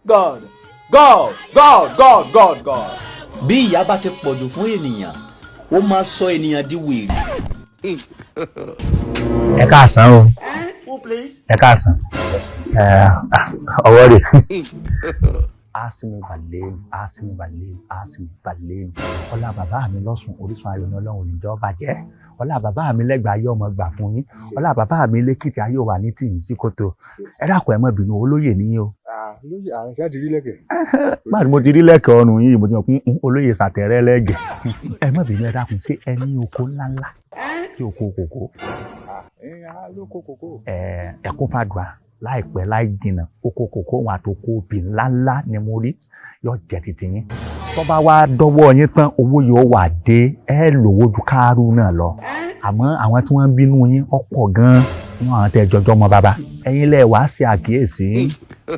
God, God, God, God, God, God. Bí ìyà bá ti pọ̀jù fún ènìyàn, ó máa sọ ènìyàn di wèrè. Ẹ káàsán o, ẹ káàsán. Ẹ ọwọ́ rẹ̀. Asimi balẹ̀, asimi balẹ̀, asimi balẹ̀. Ọlá bàbá mi lọ́sùn, orísun ayọ̀ ní Ọlọ́run níjọ́ bàjẹ́. Ọlá bàbá mi lẹ́gbàá, ayé ọmọ gbà fún yín. Ọlá bàbá mi lẹ́kìtì, ayé wà ní tìyín sí kòtò. Ẹ dákun, ẹ má bínú, olóyè níyìn o. Olóyè àṣà ti rí lẹ́kẹ̀. Báyìí ni mo ti rí lẹ́kẹ̀ ọrùn yìí, mo ti mọ̀ pé olóyè sàtẹ̀rẹ́ lẹ́gẹ̀. Ẹ má bínú, ẹ dákun, ṣé ẹ ní oko ńláńlá tí oko kòkó? Lóko kòkó. Ẹkún fàdùà, láìpẹ́ láì jìnnà, oko kòkó wọn àtòkò òbí ńláńlá ni mo rí yóò jẹ́ titi yín. Tó bá wá dọ́wọ́ yín tán, owó yóò wà dé, ẹ lówó ju káárù náà lọ. Àmọ́ àwọn tí wọ́n ń bínú yín ọ̀pọ̀ gan-an nínú àwọn tẹ́ ẹ jọjọ́ mọ́ bàbá. Ẹ̀yin lẹ wàá ṣe àkíyèsí,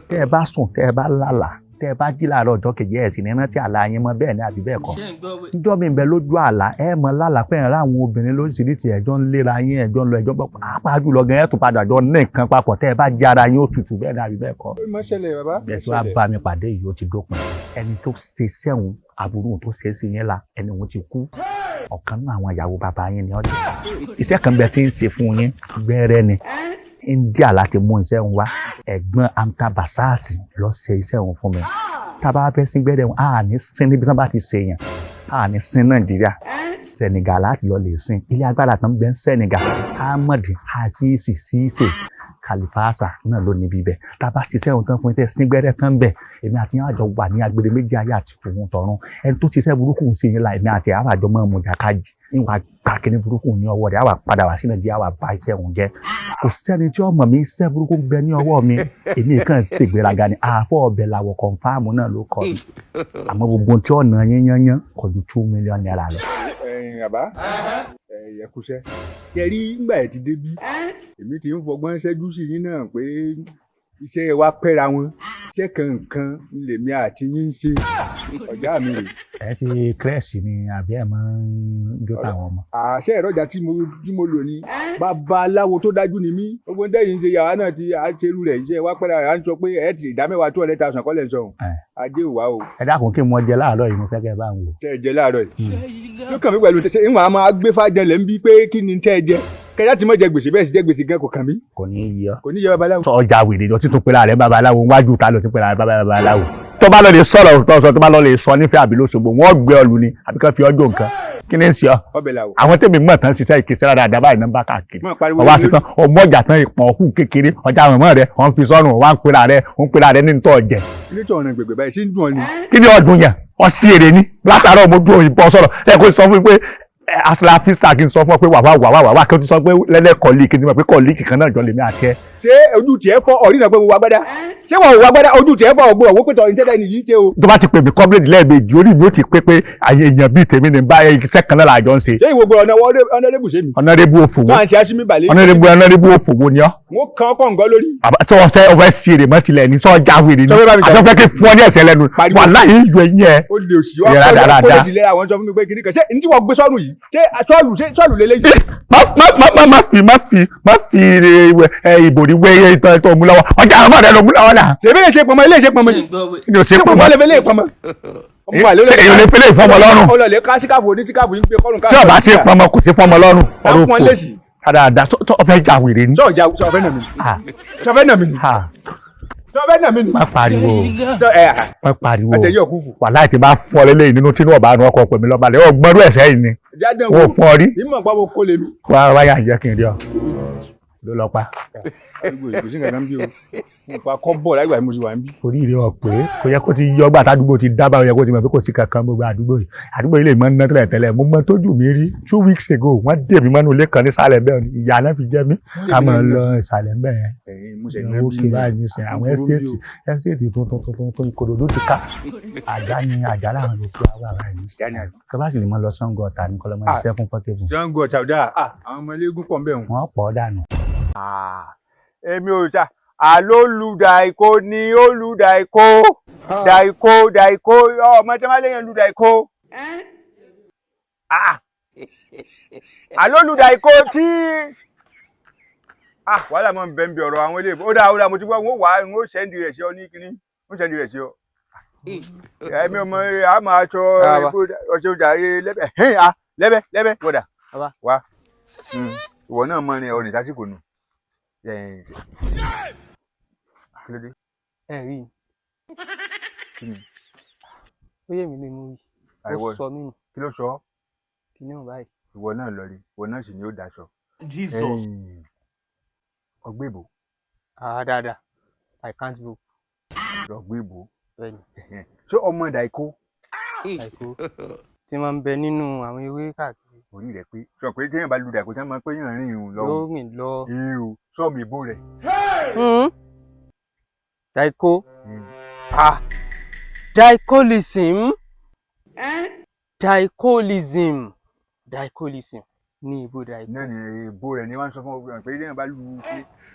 tẹ́ ẹ bá sùn, tẹ́ ẹ bá lálàá, tẹ́ ẹ bá jí láàárọ̀ ọjọ́ kejì, ẹ̀ sì ní rántí àlá yín mọ́. Bẹ́ẹ̀ ni àbí bẹ́ẹ̀ kọ́? Níjọ́ mi bẹ lójú àlá, ẹ mọ lálàá pé ẹ̀rọ àwọn obìnrin lóríṣiríṣi, ẹ̀jọ́ ń léra yín, ẹ̀jọ́ ń lọ, ẹ̀jọ́ bọ̀, pàápàá jùlọ gan, ẹ̀ tún padà jọ ní nǹkan papọ̀. Tẹ́ ẹ bá jí, ara yín ó tutù. Bẹ́ẹ̀ ni àbí bẹ́ẹ̀ kọ́? Ó máa ṣẹlẹ̀, bàbá. Bẹ́ẹ̀ tí wàá bá mi pàdé yìí, ó ti dópin. Ẹni tó ṣe sẹ́wọ̀n aburú tó ṣe é sí yín la, ẹni òun ti kú. Ọ̀kan náà àwọn ìyàwó bàbá yín ni ọjọ́. Iṣẹ́ kan bẹ tí ń ṣe fún yín, gbẹ́rẹ́ ni. India láti mú iṣẹ́ òun wá. Ẹ̀gbọ́n Amta Basasi lọ ṣe iṣẹ́ òun fún mi. Tá a bá fẹ́ sín gbẹ́rẹ́ òun, a ní sin níbi tí wọ́n bá ti ṣe yẹn, a ní sin Nàìjíríà, Senegal láti lọ lè sin. Ilé agbára kan bẹ ń Senegal, Ahmed Azizi Cisse Kalifasa náà ló níbi ibẹ̀. Tá a bá ṣiṣẹ́ òun tán fún yín, tẹ́ sín gbẹ́rẹ́ tán bẹ̀, èmi àti yín àjọ wà ní agbede méjì, ayé àti òun tọ̀run. Ẹni tó ṣiṣẹ́ burúkú ń ṣe yín la, èmi àti àwọn àjọ mọ́ ọmọ jàkájì níwà gbà kíní burúkú ní ọwọ́ rẹ̀, àwà padà wá sí Nàìjíríà, àwà bá iṣẹ́ òun jẹ́. Kò sẹ́ni tí ọmọ mi, iṣẹ́ burúkú ń bẹ ní ọwọ́ mi. Èmi kàn ṣègbéraga ni, àfọ̀ ọbẹ̀ làwọ̀, confirm náà ló kọ́ mi. Àmọ́ gbogbo tí ọ̀nà yín yányán kò ju ₦2 million lọ. Ẹ̀yin bàbá, ẹ kúṣẹ́. Ṣe rí ngbà ẹ ti débí, èmi ti ń fọgbọ́n ṣẹ́jú sí yín náà pé iṣẹ́ wa pẹ́ra wọn, iṣẹ́ kankan lèmi àti yín ń ṣe, ọ̀gá mi rè. Ẹ ti crèche ni àbí ẹ máa ń jó táwọn ọmọ? Àṣẹ ìrọ̀jà tí mo lò ní babaláwo tó dájú ni mí. Gbogbo ń tẹ́yìn ń ṣe yàrá náà ti à ń ṣerú rẹ̀, iṣẹ́ wa pẹ́ra. À ń sọ pé ẹ ti ìdá mẹ́wàá, 200,000 kọ́lẹ̀ ń sọ òun. Ajé ò wá o. Ẹ dákun, kí mo jẹ láàárọ̀ yìí, mo fẹ́ kẹ́ ẹ bá ń wò. Tẹ́ ẹ jẹ láàárọ̀ yìí ló kàn mí pẹ̀lú ṣe ìwọ̀n a máa gbé fàjẹlẹ̀ ń bí pé kí ni tẹ́ ẹ jẹ kẹjá tí mo jẹ gbèsè. Bẹ́ẹ̀ sì jẹ gbèsè gan, kò kàn mí. Kò ní í yọ. Kò ní yẹ babaláwo. Ọjà wèrè lọ títún pera rẹ babaláwo, wájú ta ló ti pera rẹ babaláwo? Tó bá lọ lè sọ̀rọ̀ tó sọ, tó bá lọ lè sọ nífẹ̀ẹ́ àbí lóṣogbo, wọ́n gbé ọ lù ni àbí kàn fi ọjọ́ nǹkan. Kí ni ń ṣe ọ? Ọbẹ̀ làwọ̀. Àwọn tèmi mọ̀ tán ṣiṣẹ́ ìkẹsẹ̀ dáadáa báyìí, nọ́mbà káàkiri. Mọ̀ pariwo. Ọwọ́ àṣetán ọmọ ọjà tán, ìpọ̀n ọkùn kékeré ọjà àwọn ọmọ rẹ wọ́n fi sọ́run, wọ́n ń pera rẹ, wọ́n ń pera rẹ ní ntọ́ jẹ. Ilé tó ọ̀nà gbègbè báyìí sí ń dùn ọ ni. Kí ni ọdún yẹn? Ọ sí èrè ní látàárọ̀, mo dúró ìbọn sọ̀rọ̀ ẹ kò sọ fún mi pé asala pista, kí n sọ fún ọ pé wà wà wà wà wà, kí o ti sọ pé lẹ́lẹ́ colleague, kí n ti mọ̀ pé colleague kan náà jọ lèmi àti ẹ. Ṣé ojú tiẹ̀ fọ́ ọ̀rí náà pé mo wá gbádá? Ṣé wọn ò wá gbádá? Ojú tiẹ̀ fọ́ ọ̀gbọ́n òwò pẹ̀tọ̀ ìtẹ́tẹ́ ni yìí ń ṣe o. Tó bá ti pè mí comrade lẹ́ẹ̀mejì, orí mi ó ti pé pé àyè èèyàn bíi tèmi ní bá iṣẹ́ kan náà làjọ ń ṣe. Ṣé ìwọ gbọ́dọ̀ ọ̀nàrẹ́bù ṣe mi? Ọ̀nàrẹ́bù òfòwò. Máa ń ṣe aṣímí balẹ̀. Ọ̀nàrẹ́bù òfòwò ni ọ́. Wọ́n kàn ọ́ kọ̀ǹgọ́ lórí. Tí wọ́n fẹ́ ọfẹ́ sí èrè mọ́tìlẹ̀ ní sọ́jà wèrè ni. Sọ fẹ́ bá mi jà. Àtọ́fẹ́ kí fún ọ ní ẹ̀sẹ̀ lẹ́nu. Pariwo. Wàláhì ìjọ ẹ̀yìn ẹ̀. Ó lè òsì wá Ìyẹn rádaràda. kó lè jìnlẹ̀. Àwọn sọ fún mi pé kìnnìkan kan ṣé ní tí wọ́n gbé sọ́nù yìí, ṣé sọ́ọ̀lù, ṣé sọ́ọ̀lù lélẹ́yìí? Má má má má má fi má fi má fi ìbòrí wé ìtàn tó mú lọ́wọ́. Ọjà àwọn ọmọdé ló mú lọ́wọ́ náà. Ṣèbí lè ṣe pọnmọ, ilé ṣe pọnmọ yìí. Kí ni o ṣe Ṣé pọnmọ? pọnmọ lè fi lè pọnmọ? Ṣé èèyàn lè fi lè fọmọ lọ́rùn? Ọlọ́lẹ̀ ká síkàfù onísíkàfù yìí ń gbé kọ́rùn. Tí ọba ṣe pọnmọ, kò sí fọmọ lọ́rùn. Ọ̀rọ̀ Ọ̀rọ̀ òfò lẹ́sì. dáadáa tó ọfẹ́ jà wèrè ni. Sọ ìjà sọ fẹ́ nà mí ni? Sọ fẹ́ nà mí ni? Sọ fẹ́ nà mí ni? Má pariwo. Sọ ẹ Má pariwo. Àtẹ̀yẹ òkúfù. Wàláhì tí bá fọ́ lélẹ́yìn nínú tínú ọ̀bá nu ọkọ̀ pèmí lọ́ba lẹ́ ọgbọ́n ẹ̀sẹ̀ yìí ni. Jáde. Wọ́n fún ọ rí. Ìmọ̀ pàwọ́ kó lè mi. Wá wáyà jẹ́ kí n rí ọ ló lọ pa. Àdúgbò kò sí nǹkan kan bí o, mo pa kọ́ bọ̀ láìgbà tí mo ti wà ń bí. Orí rẹ ọ pé kò yẹ kó ti yọ ọgbà tádùúgbò ti dábàá, ó yẹ kó ti mọ̀ pé kò sí kankan. Gbogbo àdúgbò yìí, àdúgbò yìí lè mọ ná tẹ́lẹ̀ tẹ́lẹ̀. Mo mọ tójú mi rí. 2 weeks ago, wọ́n dè mí mọ́nú ilé kan nísàlẹ̀ bẹ́ẹ̀ ni ìyá náà fi jẹ́ mí ká máa lọ ìsàlẹ̀ bẹ́ẹ̀ yẹn. Ẹ̀yin mo ṣe ná Owó bí kí báyìí nísìnyí, àwọn estate tuntun tuntun tó Ìkòròdú ti ká àjà ni àjà láwọn yòókù àwọn ará yìí. Kí wọ́n bá sì lè mọ lọ Ṣàngó Ọ̀tà ní kọ́lọ́mọ iṣẹ́ fún Portable. Ṣàngó Ọ̀tà ọ̀dà, àwọn ọmọ eléégún pọ̀ ń bẹ̀ wọ́n. Wọ́n pọ̀ dànù. Èmi ò ta àlólùdàìkó ni olùdàìkó dàìkó dàìkó ọmọ tí wọ́n léyìn olùdàìkó àlólùdàìkó tí wàhálà máa ń bẹ̀ ń bí ọ̀rọ̀ àwọn eléyìí. Ó dáa, ó dáa, mo ti gbọ́. Wọn wà á, wọn ó send rẹ̀ sí ọ ní kínní. Ń sẹ́ndì rẹ̀ sí ọ. Ẹ̀mí ọmọ a máa sọ ọṣẹ ojàre lẹ́bẹ̀ hẹ́n a lẹ́bẹ̀ lẹ́bẹ̀ wọ̀dà wá. Ìwọ náà mọ ní ọ̀rìn sásìkò nù. Kí ló dé? Ẹ rí i. Kí ni? Ó yé mi ní mo rí. Ó sọ mí nù. Kí ló sọ? Kí ni ò báyìí? Ìwọ náà lọ rí, ìwọ náà sì ni ó daṣọ. Jesus. Ọgbẹ́ ìbò. Ah, dáadáa. I can't book. Ọgbẹ́ ìbò. Bẹ́ẹ̀ni. Ṣé ọmọ Dàíkó? Dàíkó tí máa ń bẹ nínú àwọn ewé káàkiri. Orí rẹ̀ pé sọ pé téèyàn bá lu Dàíkó tí wọ́n máa ń pé yàn rìn ìrùn lọ. Yóò rìn lọ. Irú sọ́ọ̀mù ìbò rẹ̀. Dàíkó. Ah, Daikolism. Daikolism. Daikolism ní ìbò Dàíkó. Náà ni ìbò rẹ̀ ni wọ́n sọ fún ọ pé téèyàn bá lu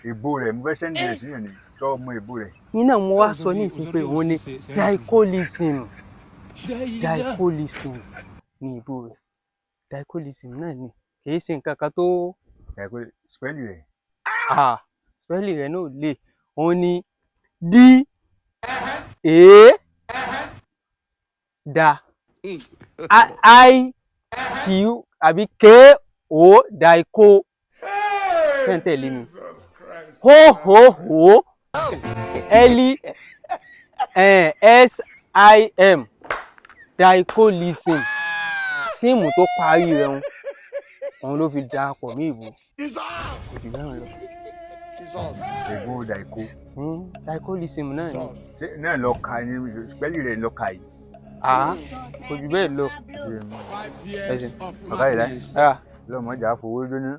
ìbò rẹ̀ mo fẹ́ sẹ́ndì rẹ̀ síyàn ni sọ ọmọ ìbò rẹ̀. Yín náà mo wá sọ ní ìsìn pé òun ni Daikolism. Daikolism ní ìbò rẹ̀. Daikolism náà ni kì í ṣe nǹkan kan tó. Dàíkó spẹ́lì rẹ̀. Ah, spẹ́lì rẹ̀ náà lè òun ni D A da I Q àbí K O Daiko ṣe ń tẹ̀lé mi ho ho ho L S I M Daikolism síìmù tó parí rẹ̀ òun ló fi darapọ̀ mí ìbò kò jù bẹ́ẹ̀ lọ. Ìbò Dàíkó. Daikolism náà ni. Náà lọ ka ni spẹ́lì rẹ̀ lọ ka yìí. Ah, kò jù bẹ́ẹ̀ lọ. Bàbá yìí láyé. Lọ́mọdé àfọwọ́ jóná.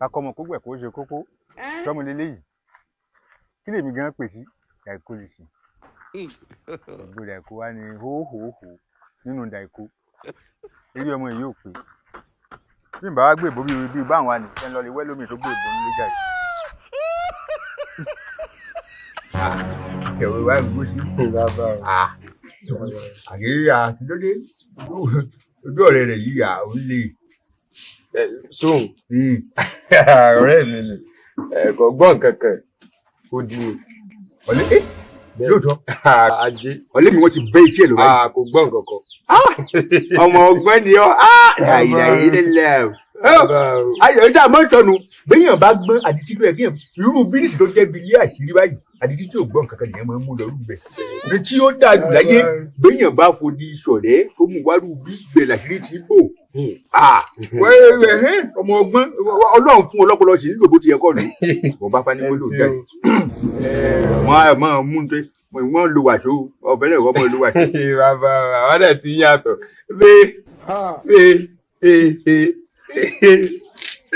Akọ́mọ kógbẹ̀ kó ṣe kókó. Sọ́mu leléyìí. Kí lèmi gan pè sí Daikolism? Ìbò Dàíkó wá ní hóhóhó nínú Dàíkó. Eré ọmọ yìí ò pé. Bí n bá wá gbé ìbò bíi báwọn wà ní ẹ̀ ń lọ lè wẹ́ lómi tó gbé ìbò nílé jáde. Ẹ̀rọ ìwà ìgbósí. Àgírí àkílódé ojú ọ̀rẹ́ rẹ̀ yìí à ń lè. Sóhun ọ̀rẹ́ mi ni kò gbọ́ nǹkan kan ó di mi. Ọ̀lẹ́ ẹ́ lóòótọ́ ajé ọ̀lẹ́ mi wọ́n ti bẹ́ etí ẹ̀ lọ báyìí. Kò gbọ́ nǹkan kan. Ọmọ ọgbọ́n ni ọ́ àìdáyé ayọ̀ tí a máa ń sọnù béèyàn bá gbọ́n àdìtí ló yẹ kéèyàn irú bínísì tó jẹ́ bí ilé àṣírí báyìí àdìtí tí ò gbọ́n kankan nìyẹn máa ń mú lọ rú bẹ̀. ní tí ó dáa jù láyé béèyàn bá fodi sọ̀rẹ́ tó mú wárú bí bẹ̀ làṣírí ti bò. Ọmọ ọgbọ́n ọlọ́run fún ọlọ́pọlọ sí nílò bó ti yẹ kọ́ lò wọ́n bá fani gbólóhùn jáde. Wọ́n á máa mú un pé wọ́n lo wàṣọ ọ̀fẹ́ lẹ́kọ̀ọ́ mọ́ lo wàṣọ. Bàbá àwọn náà ti yàtọ̀ bẹ́ẹ̀ bẹ́ẹ̀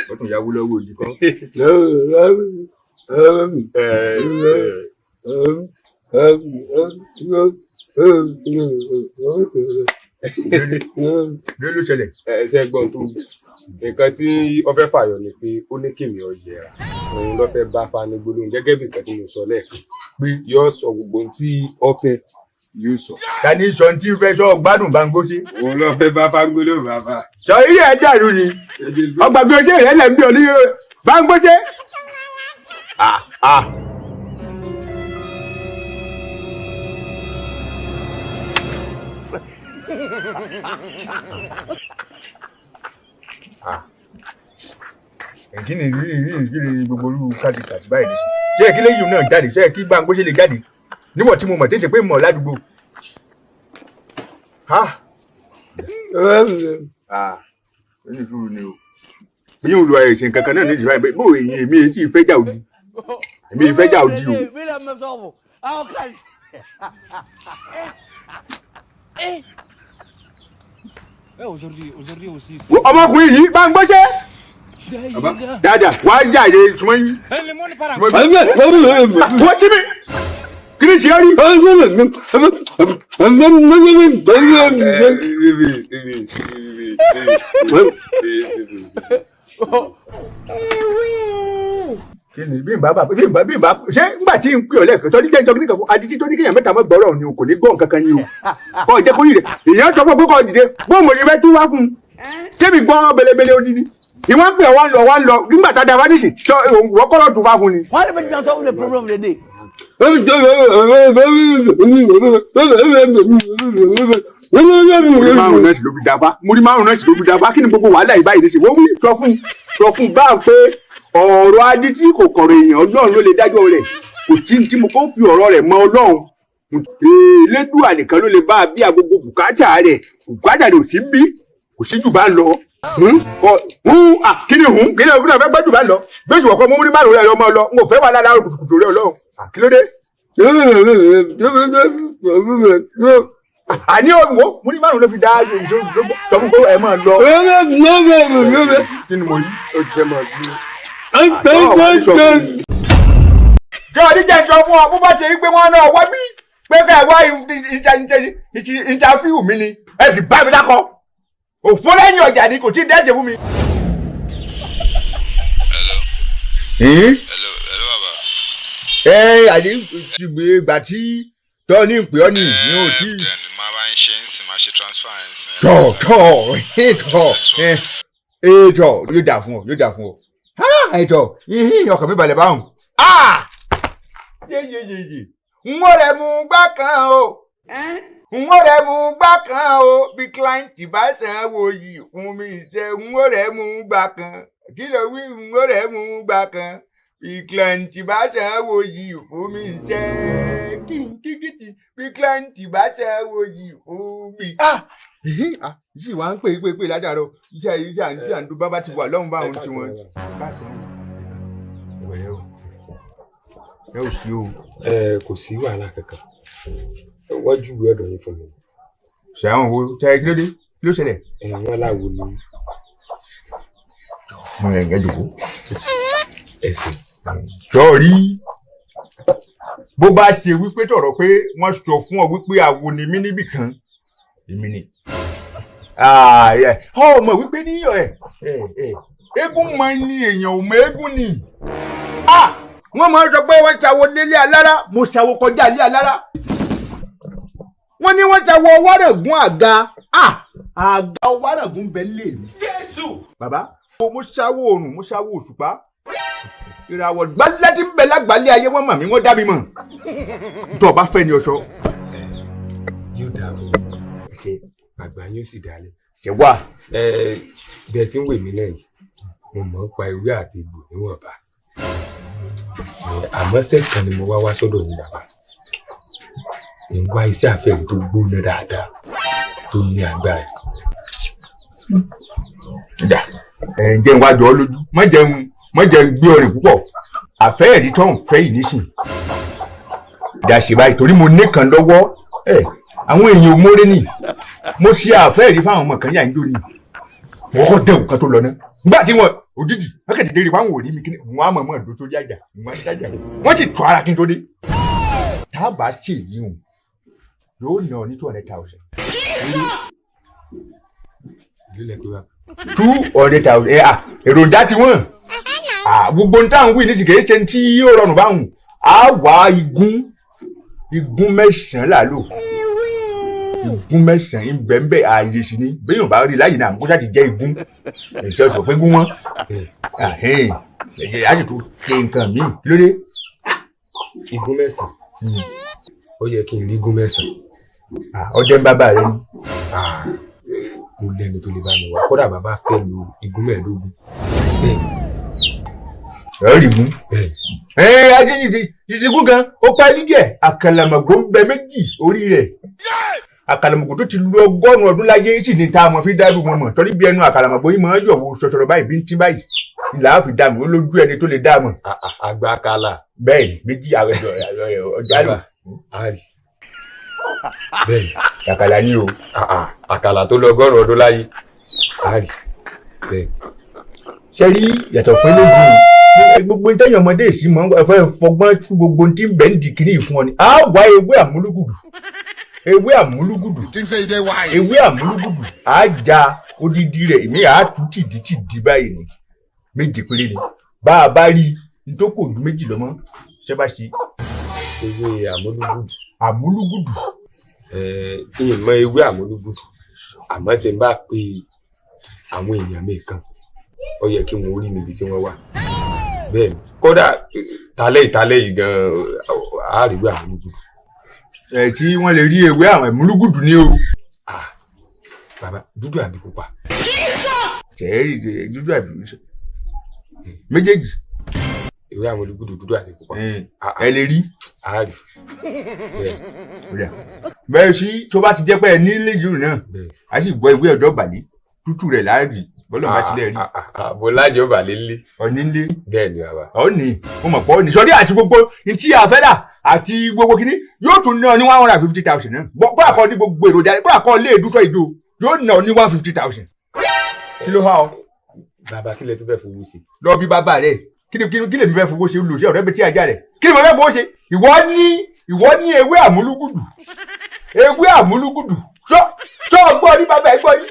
ó tún yàwó lọ́wọ́ òjì kan. Ló ló ṣẹlẹ̀. Ẹsẹ̀ gbọ́n tó nǹkan tí ó fẹ́ fàyọ ni pé ó ní kèmí ọ yẹra òun ló fẹ́ bá Fanigbólóhùn gẹ́gẹ́ bí nǹkan tí mo sọ lẹ́ẹ̀kan pé yóò sọ gbogbo ohun tí ó fẹ́ yóò sọ. Ta ni sọ tí ń fẹ́ sọ gbádùn Báńgóṣe. Òun ló fẹ́ bá Fanigbólóhùn bàbá. Sọ ilé ẹ dàrú ni ọgbà bí o ṣe rẹ lẹ ń bí ọ ní Báńgóṣe. Kí ni kí ni gbogbo olú kàtìkàtì báyìí ní ṣé kí lẹ́yìn náà jáde ṣé kí Báńgóṣe lè jáde níwọ̀n tí mo mọ̀ tí ń ṣe pé mọ̀ ládùúgbò. Ẹni sùúrù ni o bí yóò lu àìsàn kankan náà ní ìjìbá yìí bó èyí èmi èyí sì fẹ́ jà òdì èmi èyí fẹ́ jà òdì o. Ọmọkùnrin yìí Báńgóṣe dáadáa wàá jáde súnmọ́ yín. Wọ́n ti mi kí ni ṣe rí. Kí ni bí n bá bí n bá bí n bá ṣé ngbà tí n pè ọ́ lẹ́ẹ̀kan sọ ní jẹ́ ìjọba nìkan fún adití tó ní kéèyàn mẹ́ta mọ́ gbọ́rọ̀ ni o kò ní gbọ́ nǹkan kan ni o kọ́ ọ jẹ́ kó yìí rẹ̀ èèyàn sọ fún ọ pé kọ́ ọ dìde bóun mo ṣe fẹ́ tú wá fún un tẹ́mi gbọ́ belebele odidi ìwọ́n pè ọ́ wá ń lọ wá ń lọ nígbà tá a da wá nísìn sọ wọ́n kọ́ lọ́ọ́ tún wá fún ni. Why don't you solve the problem of the day? Múrí márùn náà sì ló fi dáfá, múrí márùn náà sì ló fi dáfá. Kí ni gbogbo wàhálà yìí báyìí ní sè? Wọ́n wí sọ fún bá a pé ọ̀rọ̀ adití kò kọ̀rọ̀ èèyàn, Ọlọ́run ló lè dájọ́ rẹ̀. Kò sí ní tí mo kó fi ọ̀rọ̀ rẹ̀ mọ Ọlọ́run. Elédùà nìkan ló lè bá a bí a gbogbo bùkátà rẹ̀. Bùkátà rẹ̀ ò sí bí kò sí jù bá ń lọ. Kí ni hùn? Kí ni òkúta fẹ́ gbẹ́ jù bá ń lọ? Gbèsè wọ̀kọ́ mú múrí márùn rẹ̀ ọmọ lọ, n kò fẹ́ wà lára kùtùkùtù rẹ̀. Ọlọ́run, kí ló dé? Àní òwò múrí márùn ló fi dá. Sọ fún pé ẹ máa lọ. Kí ni mo rí? Ó ti fẹ́ máa gbé. Jọ oníjẹ sọ fún ọ, bó bá ti rí pé wọn náà wá bí pé ká ẹ wá interview mi ni, ẹ sì bá mi lákọ òfó lẹ́yìn ọjà ni kò tí ì dẹ́jẹ̀ fún mi. Hello. Hello, hello bàbá. Ẹ àdé ìgbà tí tọ́ ní ìpè ọ́ ní ní ò tí. Then máa bá ń ṣe ń sìn, máa ṣe transfer ń sìn. Tọ̀ tọ̀ tọ̀ ẹ tọ̀, yóò dà fún ọ, yóò dà fún ọ. Ẹ tọ̀, ọkàn mi balẹ̀ báwọn. Yeyeyeye, n ó rẹ̀ mú gbá kan o, n ó rẹ̀ mú gbá kan o. Bí client bá sanwó yìí fún mi ṣe, n ó rẹ̀ mú gbá kan. Kí ló wí? N ó rẹ̀ mú gbá kan bí client bá sanwó yìí fún mi ṣe. Kí n kíkìtì bí client bá sanwó yìí fún mi. Sì wá ń pè é pè é látàárọ̀. Iṣẹ́ iṣẹ́ àǹtí àǹtí bábá ti wà lọ́hùn báwọn tí wọ́n. Ẹ ò sí o. Ẹ kò sí wàhálà kankan, wọ́n júwe ọ̀dọ̀ yín fún mi. Ṣàwọn wo tẹ? Kí ló dé? Kí ló ṣẹlẹ̀? Ẹ wọ́n láwo ni. Mo yẹn ń jòkó. Ẹ̀sìn. Sọrí bó bá ṣe wípé tọ̀rọ̀ pé wọ́n sọ fún ọ wípé àwo ni mí níbì kan, èmi ni. Ọmọ wípé ní ẹ ẹ eégún mọ ni, èèyàn ò mọ eégún ni. Wọ́n máa ń sọ pé wọ́n ṣàwo lélé alára, mo ṣàwo kọjá ilé alára. Wọ́n ní wọ́n ṣàwo ọwárẹ̀gún àga, àga ọwárẹ̀gún bẹ́ẹ̀ lè mi. Jésù. Bàbá, mo ṣàwo òrùn, mo ṣàwo òṣùpá, ìràwọ̀ gbálẹ́ tí ń bẹ lágbàálẹ̀ ayé, wọ́n mọ̀ mí, wọ́n dá mi mọ̀. Tó o bá fẹ́ ni ọṣọ. Yóò dáa fún mi, àgbà yóò sì dálẹ̀. Ṣe wá. Ẹ bẹ́ẹ̀ tí ń wè mí náà yìí, mo mọ̀ ń pa ewé àti egbò níwọ̀nba, àmọ́ sẹ́ẹ̀kan ni mo wá wá sọ́dọ̀ yín bàbá, ń wá iṣẹ́ àfẹ́rí tó gbóná dáadáa tó ní agbára. Dà ẹ ǹjẹ́ ń wá jọ ọ́ lójú, má jẹun gbé ọrìn púpọ̀. Àfẹ́ẹ̀rí tó ń fẹ́ yìí nísìn dà ṣe báyìí torí mo nìkan lọ́wọ́ ẹ. Àwọn èèyàn ò mórè ní mo ṣe àfẹ́ẹ̀rí fáwọn ọmọ kan yà ń lónìí. Mo kọ́ dẹ̀wù kan tó lọ ná nígbà tí wọn òjijì wọn kẹ̀ dédé rí fáwọn òrí mi kí wọn á mọ̀ mọ̀ dó sórí àjà, wọn á dájà, wọn sì tọ́ ara kí n tó dé. Tá a bá ṣe yìí hùn, yóò ná ọ ní 200,000. Ìlú lẹ pé bàbá? 200,000. Ẹ à èròjà tí wọ́n gbogbo ní táwọn wí ní sìkè ṣe tí yóò rọrùn báwọn á wá igún, igún mẹ́sàn-án là lò, igún mẹ́sàn-án ń bẹ ń bẹ. Ààyè sì ni bẹ́ẹ̀ yóò bá rí láyé náà, kó sáà ti jẹ́ igún ẹ̀ṣẹ́ sọ pé gún wọn ẹ̀yẹ á sì tún ṣe nǹkan míì lóde. Igún mẹ́sàn-án, ó yẹ kí n rí igún mẹ́sàn-án. Ọdẹ ń bábà rẹ ni. Mo lẹ́nu tó lè bá mi wá, kódà bàbá fẹ́ lo igún 15 bẹ́ẹ̀ ni. Ẹ rí gún. Bẹ́ẹ̀. Ẹ ajé ìsìnkú kan ó pẹ́ díẹ̀. Àkàlàmọ̀gbò ń bẹ méjì orí rẹ̀. Àkàlàmọ̀gbò tó ti lu 100 ọdún láyé sì ní tá a mọ̀ fi dárú wọn mọ̀, torí bí ẹnu àkàlàmọ̀gbò yìí máa ń yọ̀wò ṣọṣọrọ báyìí, bí ń tí báyìí là á fi dá mi ó lójú ẹni tó lè dá mọ̀. Àgbà kala. Bẹ́ẹ̀ ni, méjì ọjà lò. A rí bẹ́ẹ̀ ni. Àkàlà ni o. Àkàlà tó lọ 100 ọdún láyé, a rí bẹ́ẹ̀. Ṣe rí yàtọ̀ fún eléyìí, gbogbo ntẹ́yìn ọmọdé yìí mọ̀ ẹ fẹ́ fọgbọ́n tú gbogbo ntí ń bẹ̀ ń di kiri fún ọ ni. A wá ewé àmúlùgùdù, ewé àmúlùgùdù, ewé àmúlùgùdù, á ja odidi rẹ̀, èmi á tú tìdí tìdí báyìí ni. Méje péré ni bá a bá rí ntòkò ju méjì lọ́mọ ṣé bá ṣe. Ewé àmúlùgùdù. Àmúlùgùdù. Ẹ ìmọ̀ ewé àmúlùgùdù, àmọ́ tí n bá pe àwọn èèyàn mi kan, ó yẹ kí wọ́n rí níbi tí wọ́n wà. Bẹ́ẹ̀ ni, kódà talẹ́ ìtalẹ́ yìí gan. Àárẹ̀wé àmúlùgùdù. Ẹ tí wọ́n lè rí ewé àwọn àmúlùgùdù ni o. Bàbá, dúdú àbí pupa? Tẹ̀ẹ́rì dúdú àbí méjèèjì. Ewé àmúlùgùdù dúdú àti pupa. Ẹ lè rí. Àárẹ̀. Bẹ́ẹ̀ sí tó bá ti jẹ́ pé ẹ ní ilé yìí náà, a sì gbọ́ ewé ọ̀dọ́ bàlẹ́ tútù rẹ̀ láàrì bọ́lá bá tilẹ̀ rí. Bó lájọ bàlẹ́ ńlé. Ọ̀ní ńlé. Bẹ́ẹ̀ ni bàbá. Ọ̀ní mo mọ̀ pọ̀ ọ̀ní sọ́dí àti gbogbo ntí àfẹ́dà àti gbogbo kínní yóò tún ná ní 150,000 náà. Kó àkọ́ ní gbogbo èròjà kó àkọ́ lé èdútọ́ ìjó yóò ná ní 150,000. Kí ló há ọ? Bàbá, kí lẹ tó fẹ́ fowó ṣe? Lọ bí bàbá rẹ̀, kí lèmi fẹ́ fowó ṣe? Lò sí ọ̀rẹ́ mi tí ajá rẹ̀. Kí ni mo fẹ́ fowó ṣe? Ìwọ ní ewé àmúlùgùdù. Ewé àmúlùgùdù. Ṣọ́ ọgbọ́n ní bàbá ẹ̀ gbọ́ ní.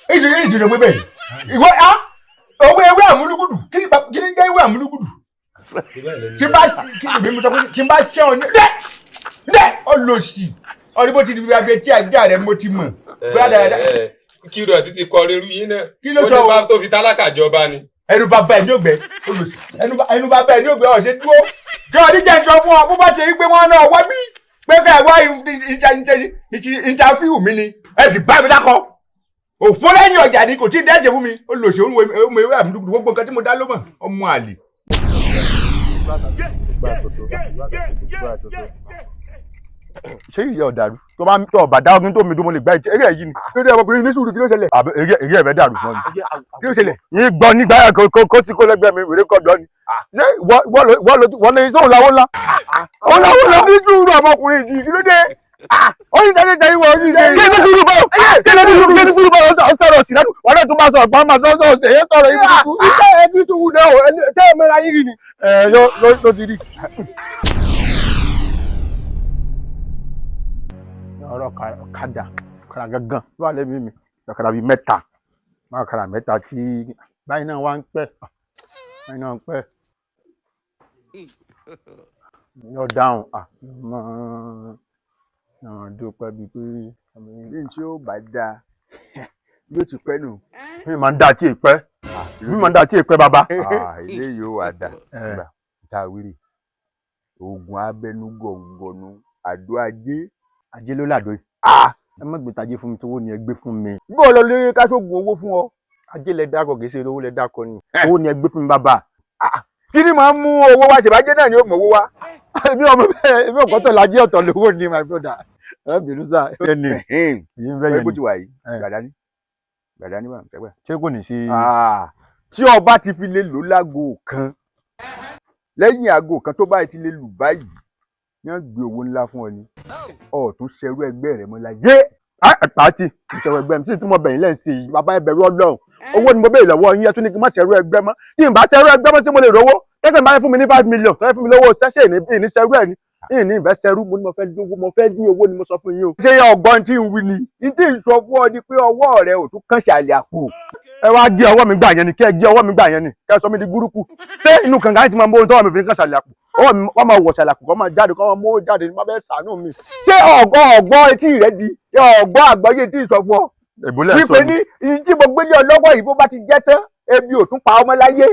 Èyí pé bẹ́ẹ̀ ìwọ á owó ewé àmúlùgùdù. Kí ni jẹ́ ewé àmúlùgùdù? Tí n bá tí n bá ṣẹ́ ọ ní dẹ́ dẹ́ ọlọ́sì ọdún bó ti di abẹ tí ajá rẹ̀ mo ti mọ̀. Kí ló ti kọ rírú yín náà? Kí ló sọ? Ó ní bá tó fi tálákà jọba ni. Ẹnu bàbá ẹ ní ògbẹ, ẹnu bàbá ẹ ní ògbẹ ọ̀sẹ̀ dúró. Jọ ọdún jẹ́ sọ fún ọ bó bá ti rí pé wọ́n náà wá bí pé ká ẹ wá ìntàfíù mi ni ẹ sì bá mi dákọ. Òfó lẹ́yìn ọjà ni kò tí ì dẹ́jẹ̀ fún mi. Ó lò ṣe òun ewé àmúlùgùdù gbogbo nǹkan tí mo dá ló mọ̀ ọmọ àlè. Ṣé ìyá ọ̀dàrú tó bá tó ọ̀bà dá ọdún tó mi dún mo lè gbá ìtì eré ẹ̀ yìí ni. Lórí ọmọkùnrin ní sùúrù, kí ló ṣẹlẹ̀? Àbẹ eré ẹ̀ fẹ́ dàrú fún mi. Kí ló ṣẹlẹ̀? Yín gbọ́ nígbà yẹn kó sí kó lẹ́gbẹ̀ẹ́ mi wèrè kọ́ dọ́ ni. Ṣé wọ́n lè sóhun láwọ́ ńlá? Òun láwọ́ ńlá ní sùúrù ọmọkùnrin yìí, kí ló dé? Ó ní sẹ́ni tẹ̀yìn wọ̀, ó ní sẹ́ni. Kí ló sùúrù báwo? Kí ló sùúrù kí ló sùúrù báwo? Ó sọ̀rọ̀ sí lẹ́nu. Wọ́n náà tún bá sọ̀rọ̀ gbọ́n máa sọ̀rọ̀ èyí sọ̀rọ̀ yìí burúkú. Iṣẹ́ ẹbí tó wù náà tẹ́ ẹ mẹ́ra yín rí ni. Ẹ ló ti rí. Ọ̀rọ̀ ọ̀kadà ọ̀kadà gangan ló wà lẹ́mìí mi, ọ̀kadà bíi mẹ́ta, máa ọ̀kadà mẹ́ta tí báyìí náà wá ń pẹ́, báyìí náà ń pẹ́ yóò dáhùn máa dúpẹ́ bíi pé. Bí n tí ó bá dáa yóò ti pẹ́ nù. Mi máa ń dá tí ì pẹ́, mi máa ń dá tí ì pẹ́ bàbá. Ilé yóò wá dà gbà tá a wíri oògùn abẹnú gọ̀ǹgọ̀nù àdó ajé. Ajé ló làdó yìí. Ẹ má gbé tajé fún mi, tówó ni ẹ gbé fún mi. Bí o lọ lórí káṣóògùn owó fún ọ. Ajé lẹ dákọ kì í ṣe owó lẹ dákọ ni. Owó ni ẹ gbé fún mi bàbá. Kí ni màá mú owó wá? Ṣèbájẹ́ náà ni ó mú owó wá. Èmi ọmọ bẹ́ẹ̀, èmi ọ̀kọ́ tó lajẹ́ ọ̀tọ̀ lówó ni my brother. Ẹ bínú sá. Ẹni èyí ń fẹ́ yẹn bó ni. ti wà yìí, gbàdání gbàdání wà tẹ́gbẹ́. Ṣé kò ní sí. Tí ọba ti fi lè lò láago kan, lẹ́yìn aago kan tó báyìí ti lè lù báyìí, yẹn gbé owó ńlá fún ọ ni ọ̀tún ṣerú ẹgbẹ́ rẹ mọ́ láyé. Pàtì ìṣẹ̀wọ̀ ẹgbẹ́ mi sì tún mọ bẹ̀yìn lẹ́yìn sí i bàbá, ẹ bẹ̀rù Ọlọ́run. Owó ni mo béèrè lọ́wọ́ yín, ẹ tún ní kí n má ṣerú ẹgbẹ́ mọ́. Tí n bá ṣerú ẹgbẹ́ mọ́, tí mo lè rówó kẹ́kẹ́ bá fún mi ní 5 million tọ́jú fún mi lówó ṣẹ́ṣẹ́ ìní ṣerú ẹ̀ ní ìní ìfẹ́ ṣerú mo ní mo fẹ́ lówó, mo fẹ́ ní owó ni mo sọ fún yín o. Ṣé ọgbọ́n tí ń wí ni ní tí ń sọ fún ọ ni pé ọwọ́ rẹ ò tún kàn ṣàlẹ̀ àpò. Ẹ wá gé ọwọ́ mi gbà yẹn ni, kẹ́ ẹ gé ọwọ́ mi gbà yẹn ni, kẹ́ ẹ sọ mi di gúrúkú. Ṣé inú kànga yìí ti máa mú ohun tọ́wọ́ mi fi kàn ṣàlẹ̀ àpò? Ọwọ́ mi wọ́n máa wọ̀ ṣàlẹ̀ àpò, kọ́ máa jáde, kọ́ máa mú jáde, má bẹ́ẹ̀ ṣàánú mi. Ṣé ọgbọ́n ọgbọ́n etí rẹ di ṣé ọgbọ́n àgbọ́yé tí ń sọ fún ọ. Ìbúlẹ̀ sọ wípé ní ìyí tí mo gbélé ọ lọ́wọ́ yìí bó bá ti jẹ́ tán, ebi ò tún pa ọmọ láyé.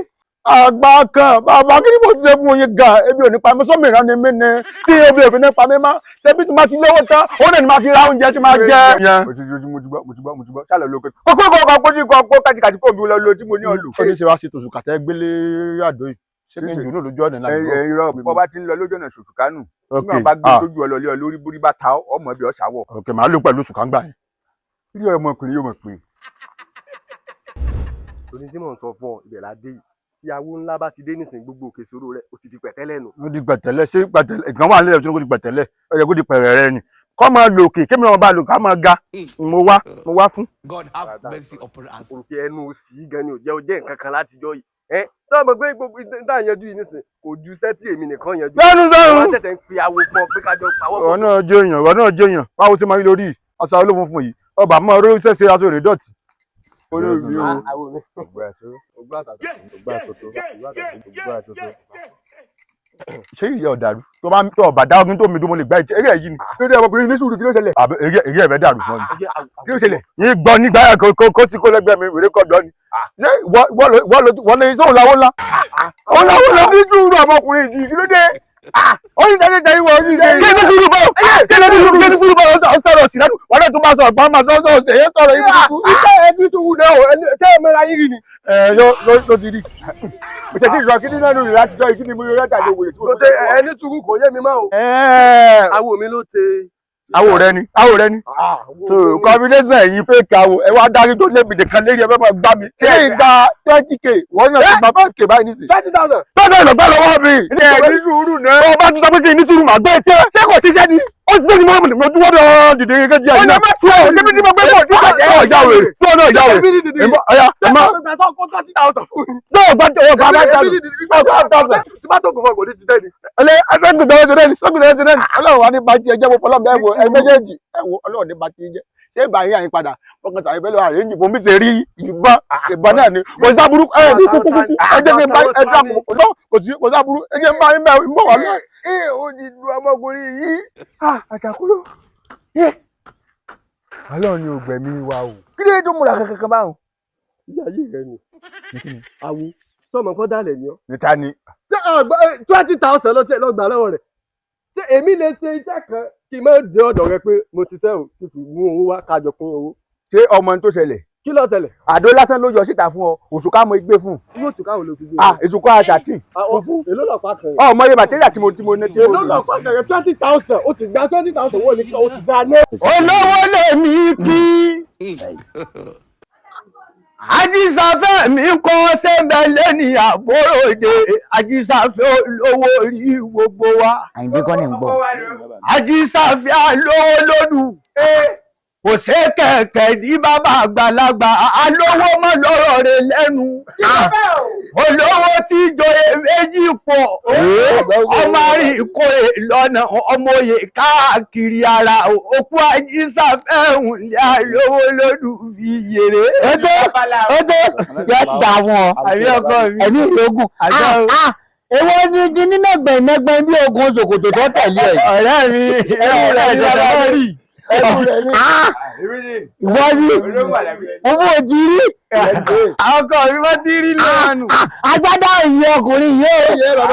Àgbà kan bàbá, kí ni mo ṣe fún yín gan? Ebi ò ní pa mí sómìnira ni mí ni tí ebi ò fi ní pa mí mọ́. Ṣebí tí máa ti lówó tán, òun náà ni máa fi ra oúnjẹ tí máa jẹ. Mo ti mo ti gbọ́ mo ti gbọ́ mo ti gbọ́ sálọ lóko kókó kókó kókó kókó kàtìkàtì kó mi lọ lo tí mo ní ọ lò. Ó ní ṣe wá sí tòṣù kàtẹ́ gbélé àdó yìí, ṣé kí n jù ní lójú ọ̀nà náà? Ẹ irọ́, bọ́ bá ti ń lọ lójú ọ̀nà ṣòṣùkánù nígbà bá gbé lójú ọ lọlé ọ lórí bórí bá ta ọmọ ibi ọ̀ṣàwọ̀. Ok, màá lò pẹ̀lú sùkàǹgbà yẹn. Rí ọmọkùnrin yóò mọ̀ pé. Torí tí mò ń sọ fún ọ, ibẹ̀ la dé yìí. Tí awo ńlá bá ti dé nísìnyí, gbogbo òkè ìṣòro rẹ ó ti di pẹ̀tẹ́lẹ̀ nù. Ó di pẹ̀tẹ́lẹ̀? Ṣé pẹ̀tẹ́lẹ̀ ìkan wà nílẹ̀ tó ní kó di pẹ̀tẹ́lẹ̀? Ó yẹ kó di pẹ̀rẹ̀ rẹ ni, kọ́ máa lò òkè kémi náà bá lò ká máa ga. Mo wá mo wá fún. God have mercy upon us. Òkè ẹnu òsì gan ni ò jẹ́ ó jẹ́ nǹkan kan látijọ́ yìí. Ẹ sọ ma pé gbogbo ìta yanjú yìí nísìnyí kò ju iṣẹ́ tí èmi nìkan yanjú. Lẹ́nu sẹ́run. Wọ́n tẹ̀tẹ̀ ń fi awo fún ọ pé kájọ pawọ́. Ìwọ náà jẹ́ èèyàn, ìwọ náà jẹ́ èèyàn. Báwo ṣe máa ń lórí aṣọ olófun fún yìí? Ọba máa rí sẹ́sẹ́ aṣọ rẹ̀ dọ̀tí. Olórí o. Awo mi. Ògbà àtòtò ògbà àtòtò ògbà àtòtò. Ṣé ìyá ọ̀dàrú tó bá tó ọ̀bà dá ọdún tó mi dún mo lè gbá ìtì eré ẹ̀ yìí ni. Lórí ọmọkùnrin ní sùúrù, kí ló ṣẹlẹ̀? Àbẹ eré eré ẹ̀ fẹ́ dàrú fún ọ ni. Kí ló ṣẹlẹ̀? Yín gbọ́ nígbà yẹn kó sí kó lẹ́gbẹ̀ẹ́ mi wèrè kọ́ dọ́ ni. Ṣé ìwọ ló sóhun làwọn ńlá? Òun làwọn ńlá ní sùúrù ọmọkùnrin yìí, kí ló dé? Ó ní sẹ́ni tẹ̀yìn wọ̀, ó ní sẹ́ni. Kí ni sùúrù báwo? Kí ni sùúrù, kí ni sùúrù báwo? Ó sọ̀rọ̀ sí lẹ́nu. Wọ́n náà tún bá sọ̀rọ̀ gbọ́n máa sọ̀rọ̀ sí èyí sọ̀rọ̀ yìí burúkú. Iṣẹ́ ẹbí tó wù náà o, ṣé ẹ mẹ́ra yín rí ni? Ẹ ló ló ti rí. Mo ṣe tí ìṣọ́ kí nínú rẹ̀ láti jọ ìkíni mo yọ jáde wèrè tí mo Ló ṣe ẹni sùúrù, kò yé mi mọ́ o. Awo mi ló ṣe. Awo rẹ ni, awo rẹ ni. So combination ẹ̀yin fake awo ẹ wá dárí tó lébi nìkan lérí ẹ fẹ́ máa gbá mi. Ṣé ìgbà 20K wọ́n náà ti gbà 5K báyìí nísìnyí? 20,000. Tọ́jú ìlọ́gbà lọ́wọ́ mi. Ẹ ní sùúrù náà. Tó o bá tún sọ pé kí n ní sùúrù màá gbé etí ẹ. Ṣé kò ṣiṣẹ́ ni? Ó ti sẹ́ni mọ́mù mo dúró dọ̀ dìde gẹ́gẹ́ díẹ̀ Ọ̀nà má tiẹ̀ o, débi tí mo gbé pọ̀ tí kò jẹ́. Ọ̀ ìyá wèrè, tí ọ̀nà ìyá wèrè. Ìmọ̀ ọ̀yà ìmọ̀ tó o gbà tó o gbà bá dànù. Ọ̀gbà thousand. Tí bá tó kò fọ kò ní ti sẹ́ni. Ẹlẹ́ ẹsẹ̀gùn tẹ́wọ́ ṣe rẹ́ni, sọ́gùn tẹ́wọ́ ṣe rẹ́ni. Ọlọ́run wa ní bá ti ẹjẹ́ mo fọlọ́ mi ẹ̀wọ̀ ẹ méjèèjì ẹ̀wọ̀ Ọlọ́run ní bá ti jẹ́. Ṣé ìgbà yín àyín padà? Fọkàn tàbí bẹ́ẹ̀ lọ àrẹ́jì fún mi ṣe rí ìbọn ìbọn náà ni. Kò sábúrú ẹ ní kúkú kúkú ẹ jẹ́ kí n bá ẹ dàpọ̀ kò kò sí kò sábúrú ẹ jẹ́ n bá yín bẹ́ẹ̀ ń bọ̀ wá lọ́wọ́. Ẹ ò ti lu ọmọkùnrin yìí. Àjàkúrò. Ọlọ́run ni ògbẹ̀mí wa o. Kí ló dé tó múra kankan báwọn? Ìyá yìí rẹ ni. Awo tọmọ kọ́ dálẹ̀ ni ọ́. Níta ni. Ṣé àgbà 20,000 ló ṣe lọ́gbà lọ́wọ́ rẹ̀? Ṣé èmi lè ṣe iṣẹ́ kan kí n má dé ọ̀dọ̀ rẹ pé mo ti ṣẹ́ o, kí n sì mú owó wá kájọ kún owó? Ṣé ọmọ tó ṣẹlẹ̀? Kí ló ṣẹlẹ̀? Àdó lásán ló yọ síta fún ọ, òṣùká mo gbé fún. Owó òtúká wo ló fi gbé? Ah, èsùká àṣàtì. Èló lọ̀pá kan yẹn? Ọmọ iye màtíríà tí mo ní tí mo Èló lọ̀pá kan yẹn? 20,000, o ti gba 20,000 owó ní o ti gba ní. Olówó lèmi kí ajísáfẹ́ mi kọ́ sẹ́bẹ̀ lẹ́ni àbúròde ajísáfẹ́ olówó rí gbogbo wa. Àyìndé kọ́ ni ń gbọ́. Ajísáfẹ́ alówó lódù kò ṣe kẹ̀kẹ́ ní bàbá àgbàlagbà alówó mọ́ lọ́rọ̀ rẹ̀ lẹ́nu olówó tí joyè méjì pọ̀ ọmọ àríkòyè lọ́nà ọmọ òye káàkiri ara òkú ajísáfẹ́ òǹlẹ̀ alówó lódù bí yèrè. Ètò ètò yẹ dà wọn. Àbí ọkọ mi. Ẹ̀mí ìlógún. Èwo ni kíní nẹ́gbẹ̀nẹ́gbẹ̀ bí ogun ṣòkòtò tó tẹ̀lé ẹ̀? Ọ̀rẹ́ mi, ẹ̀rù rẹ̀ ṣẹlẹ̀ rí. Ìwọ ni owó òjì rí. Ọkọ mi bá ti rí lọ́nù. Agbádá ìyẹ ọkùnrin yìí ó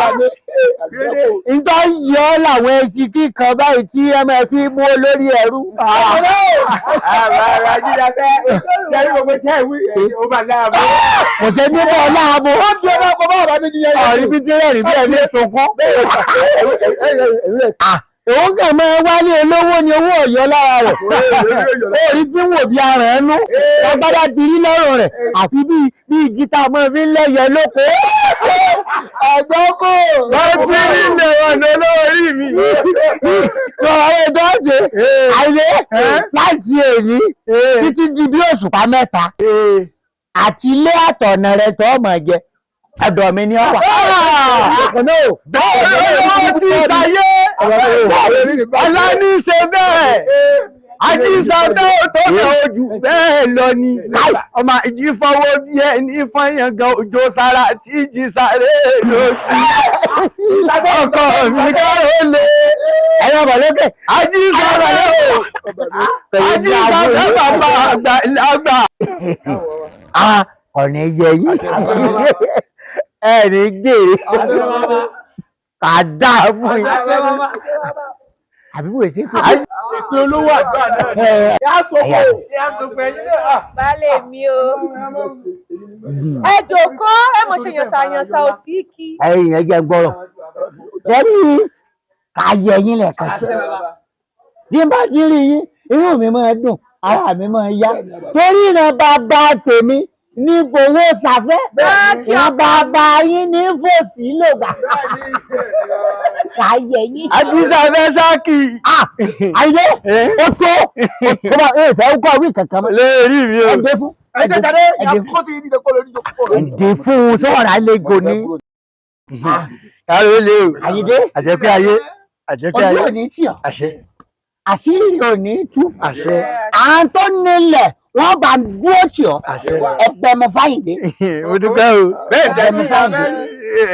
ntọ́ yọ ọ́ làwọn ẹṣin kíkan báyìí tí ẹ máa fi mú olórí ẹrú. Kò ṣe ní bọ́ ọláàbò. Ọ̀rí bí tí rẹ̀rìn bí ẹni sunkún. Òun kàn máa wálé olówó ni owó ọ̀yọ́ lára rẹ̀. Orí tí ń wò bí ara ẹnu. Agbádá ti rí lọ́rùn rẹ̀ àfi bí igi tá a máa fi ń lẹ́yẹ lóko. Àgbákò. Wọ́n ti rí lẹ́wọ̀n olówó orí mi. Lọ́wọ́ ẹjọ́ ṣe àìlé láti èyí títí di bí òṣùpá 3 àti ilé àtọ̀nà rẹ̀ tó mọ̀ jẹ ọ̀dọ̀ mi ni ọ wà. Olówó ti ṣayé ọlá ní í ṣe bẹ́ẹ̀. Ajísafẹ́ tó bẹ̀ ojú bẹ́ẹ̀ lọ ni. Ọmọ ìjífọwọ́ bí ẹni fọyín gan òjò sára tí jí sáré lọ sí. Ọkọ mi káró lé. Ẹ̀yin ọmọ lókè. Ajísafẹ́ o. Ajísafẹ́ bàbá àgbà àgbà. Ọ̀nà yẹ yín. Ẹ̀rí jèrè. Kà dáa fún yín. Àbí wò ṣe pé. Ìpè olówó àdúrà náà ni. Baálé mi o. Ẹ jòkó, ẹ mọ̀ ṣe yànsa ò sí kí. Ẹ̀yin ẹ jẹ́ n gbọ́rọ̀. Ẹ̀rí ká yẹ yín lẹ́ẹ̀kan sí. Bí n bá ti rí yín, inú mi máa dùn, ara mi máa yá. Torí ìran bàbá tèmi ní gbowó sàfẹ́. Ìran bàbá yín ní fòsí lògbà. Ká yẹ yín. Ajísafẹ́ sákì. Àyìndé, ó tó. Ó bá ẹ fẹ́ kọ́ wí kankan mọ́. Léèrí mi o. Ẹ dé fún. Ẹ jẹ́ jáde, kó sì ní ìdẹ́kọ́ lórí ìjókòó. Ẹ dé fún un sọ̀rọ̀ àlejò ni. Káró lé o. Àyìndé. Àjẹpẹ́ ayé. Àjẹpẹ́ ayé. Ojú ò ní tì ọ́. Àṣẹ. Àṣírí rẹ̀ ò ní tú. Àṣẹ. À ń tó nílẹ̀ Wọ́n bá dúró tì ọ́. Ẹgbẹ́ mo fáyìndé. Mo dúpẹ́ o. Ẹgbẹ́ mo fáyìndé.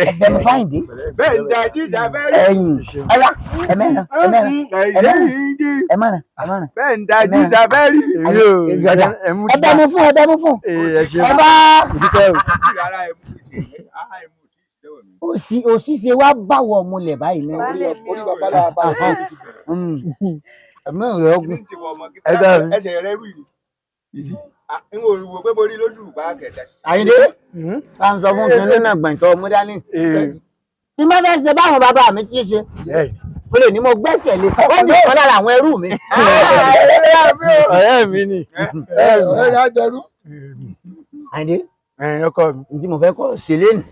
Ẹgbẹ́ mo fáyìndé. Bẹ́ẹ̀ ń da jíjà bẹ́ẹ̀ rí. Ẹ̀yìn. Ọ̀yá ẹ̀mẹ́rin ẹ̀mẹ́rin ẹ̀mẹ́rin ẹ̀mẹ́rin ẹ̀mẹ́rin. Bẹ́ẹ̀ ń da jíjà bẹ́ẹ̀ rí. Ẹgbẹ́ mo fún ẹgbẹ́ mo fún. Ẹ bá. Òsì òsì ṣe wá báwọ̀ ọmọlẹ̀ báyìí náà. Orí bàbá lára bá rẹ̀. Ẹ̀mí rẹ̀ ọgùn. Ẹsẹ̀ rẹ̀ wì ní. N ò wò pé mo rí lójú ìgbà kẹta. Àyìndé bá ń sọ fún kinní náà gbẹ̀ntọ́ mú dání. Tí mo fẹ́ ṣe báwọn bàbá mi ti ṣe, mo lè ní mo gbẹ́sẹ̀ lé, ó ní ìkan lára àwọn ẹrú mi. Ọ̀rẹ́ mi ni. Ọ̀rẹ́ rẹ̀ á jẹrú. Àyìndé, ọkọ mi. Ǹjẹ́ mo fẹ́ kọ́ ṣe lénu?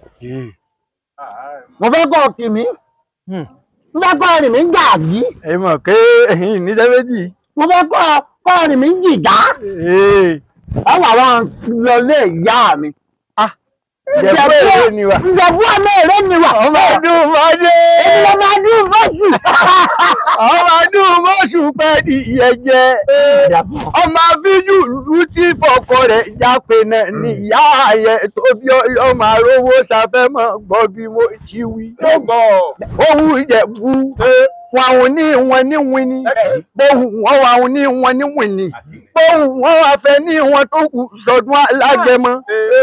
Mo fẹ́ kọ́ kì mí. Mo fẹ́ kọ́ rìn mí gàgí. Ẹ mọ̀ pé ẹ̀yin ní méjì. Mo fẹ́ kọ́ rìn mí jìgá. Ọwọ́ àwọn lọlé ìyá mi. Ìjẹ̀bú èrè ni wà. Ìjẹ̀bú ọmọ èrè ni wà. Ọmọ ọdún mọ́dé. Èmi lọ́mọ ọdún mọ́sù. Ọmọ ọdún mọ́sù pẹ́ di ìyẹ̀jẹ̀. Ọmọ abíjú lù tí fọkọ rẹ̀ jápe náà ni ìyá rẹ̀ tó bí ọmọ arówó safẹ́ mọ́ gbọ́ bí mo ti wí. Owó Ìjẹ̀bú wọn àwọn ní wọn ní wíní. Bóhùn wọn àwọn ní wọn ní wíní. Bóhùn wọn wá fẹ́ ní wọn tó kù sọdún alágẹmọ.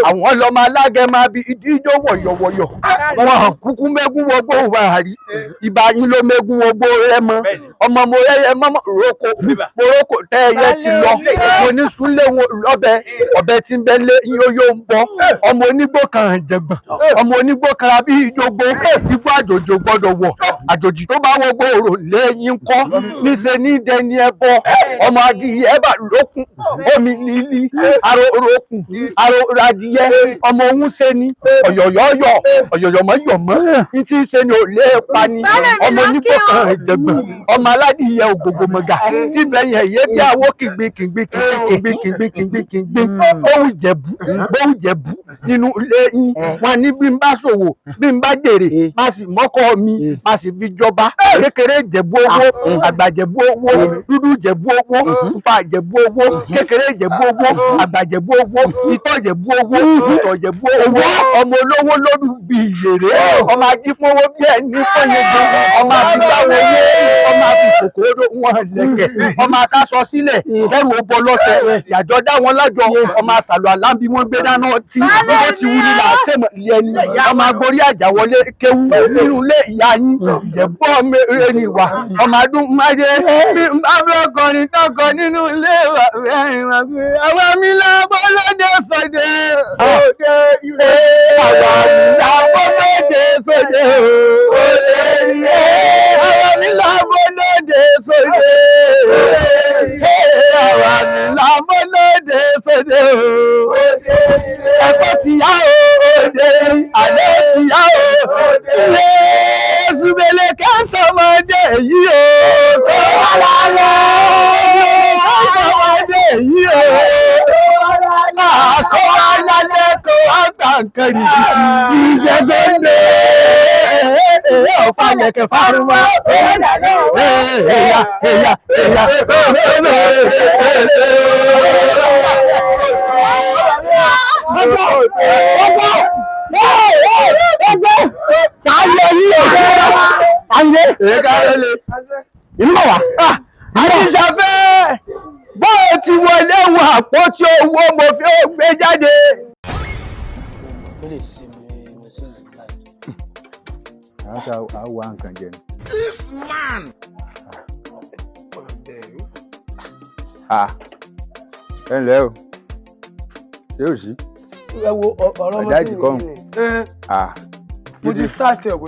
Àwọn lọmọ alágẹmọ àbí ìdíjọ wọ̀yọ̀wọ̀yọ̀. Wọn kúkú mẹ́gún wọgbó wàhálì. Ìbá yín ló mẹ́gún wọgbó rẹ mọ́. Ọmọ mo rẹ́yẹ mọ́mọ́ roko. Mo roko tẹ́ ẹyẹ ti lọ. Mo ní súnlé wọn lọ́bẹ̀. Ọbẹ̀ tí ń bẹ lé yín ó yóò ń bọ̀. Ọmọ onígbó kan jẹ̀gbọ̀n. Ọmọ onígbó kan àbí ìjogbo. Igbó àjòjò gbọ́dọ̀ wọ̀. Àjòjì tó bá wọgbó òrò lẹ́yìn kọ́. Níṣe ní dẹni ẹbọ. Ọmọ adìyẹ bà lókun. Omi líli. Aró rokùn. Aró adìyẹ. Ọmọ òun ṣe ni. Ọ̀yọ̀yọ̀yọ̀. Ọ̀yọ̀yọ̀mọ̀yọ̀mọ́. Ní tí ń ṣe ni ò lè pa ni. Ọmọ onígbó kan jẹ̀gbọ̀n. Ọmọ aládìyẹ ògògò mọ̀gà. Tí bẹ̀yẹ̀ yé bí awó kìgbìn kìgbìn kìgbìn kìgbìn kìgbìn kìgbìn. Bóhùn Jẹ̀bú. Bóhùn Jẹ̀bú nínú ilé yín. Wọn ní bí n bá ṣòwò bí n bá jèrè má sì mọ́kọ́ mi má sì fi jọba. Kékeré Jẹ̀bú owó àgbà Jẹ̀bú owó dúdú Jẹ̀bú owó pupa Jẹ̀bú owó kékeré Jẹ̀bú owó àgbà Jẹ̀bú owó itọ́ Jẹ̀bú owó ìtọ̀ Jẹ̀bú owó ọmọ olówó lódù bí ìyèrè ọmọ ajífowó bí ẹni fọyẹgbẹ ọmọ àfigbáwọlé ọmọ àfikòkòrò wọn lẹ̀kẹ̀ ọmọ akásọ sílẹ̀ ẹrù ọbọ lọ́sẹ̀ yàjọ dá wọn lájọ ọmọ àṣàlù àlábí wọn gbé dáná tí ó ti wú ní làásẹ̀mọ̀ ilé ẹni ọmọ agorí àjàwọlé kéwú nínú ilé ìyá yín Ìjẹ̀bú ọmọ eré ni wà ọmọ adún májẹ bí n bá fẹ́ kọrin tọkọ nínú ilé wa rẹ́rìn wá pé àwa mi lábọ́ lóde sóde òde ire àwa mi lábọ́ lóde sóde òde ire àwa mi lábọ́ lóde sóde àwa mi lábọ́ lóde sóde òde ẹ̀kọ́ ti yá o òde àlẹ́ ti yá o ilé ṣùgbẹ́lẹ̀ kẹsàn-án yìí o tó wà lálẹ́ kẹsàn-án yìí o kó wá lálẹ́ kó wá gbà nǹkan rì ìjẹ́gbẹ́ndé ọ̀pá yẹ̀kẹ̀ fárúmọ́ ẹ̀yà ẹ̀yà ẹ̀yà Àdìsàfẹ́ bó o ti wọlé wọ àpótí owó mo fi ó gbé jáde. A wá nǹkan jẹ ni. This man. Ẹ ǹlẹ́ o, ṣé o sí? Ẹ wo ọ̀rọ̀ ọmọ sí mi ni. Mo ti start ẹ kò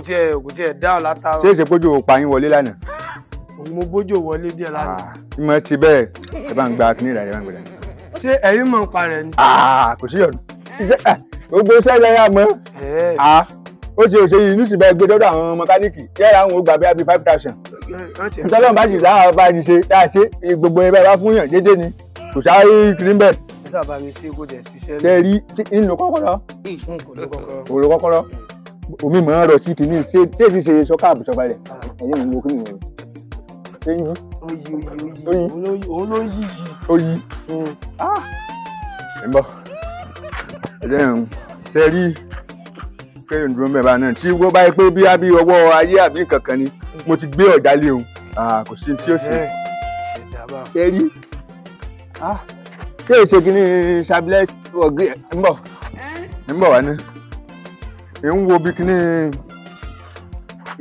tiẹ̀ dáhùn látàárọ̀. Ṣé ìṣe pójú o pa yín wọlé lánàá? Mo bójú wọlé díẹ̀ lánàá. Mo ti bẹ́ẹ̀ ẹ bá ń gba kíní ìrà ẹ bá ń gbẹ̀dẹ̀. Ṣé ẹ̀yin mọ̀ ń pa rẹ̀ ni? Kò sí ọ̀nà. Gbogbo iṣẹ́ ilẹ̀ yà mọ́. Ó ṣe òṣèyí inú sì bẹ́ẹ̀ gbé dọ́dọ̀ àwọn mẹkáníìkì yẹ́ra àwọn ògbà bíi 5,000. Ntọ́lọ́mù bá sì sáà bá ti ṣe tá a ṣe gbogbo ẹ bá fún yàn déédéé ni kò sáré kiri ń bẹ̀. Ẹ sábà mi ṣe kó jẹ ṣiṣẹ́. Ṣé rí ń lo kọ́kọ́rọ́? Kò lo kọ́kọ́rọ́. Omi mọ̀ ń rọ̀ sí kìíní ṣé ṣé ṣe sọ́kà àbùsọ̀bà rẹ̀ ẹ̀yìn mi lo kìíní rẹ̀. Ṣé yí? Oyi oyi oyi òun ló yí yìí. Oyi. Ń bọ̀, ẹ jẹ́ ń ṣe rí kéèyàn dúró mẹ́ba náà tí wọ́n bá yẹ pé bí àbí ọwọ́ ayé àbí kankan ni mo ti gbé ọ̀dà lé òun, kò sí tí ó ṣe. Ṣe rí, ṣé èso kìíní ṣabilẹ̀ ọ̀gẹ́? Ń bọ̀, ń bọ̀ wá ní ń wo bí kìíní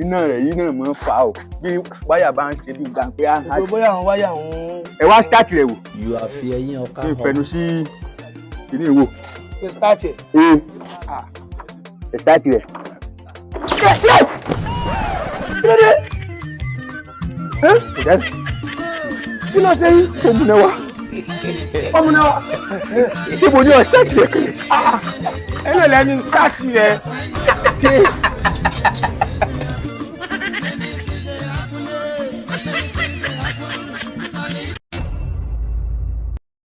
iná rẹ̀ yìí náà mọ̀ ń fà ó, bí wáyà bá ń ṣe bí gbà pé á. Gbogbo bóyá àwọn wáyà òun. Ẹ wá start rẹ̀ wò. You are fi ẹyin ọkà kí n fẹnu sí kìíní wò. Ṣe start ẹ̀. Ee, ẹ start rẹ̀. Kí ló ṣe yín? Ó múná wá. Ó múná wá. Ṣé mo ní ọ start rẹ̀ kẹ́lẹ́? Ẹ lè lẹ́ni start rẹ̀.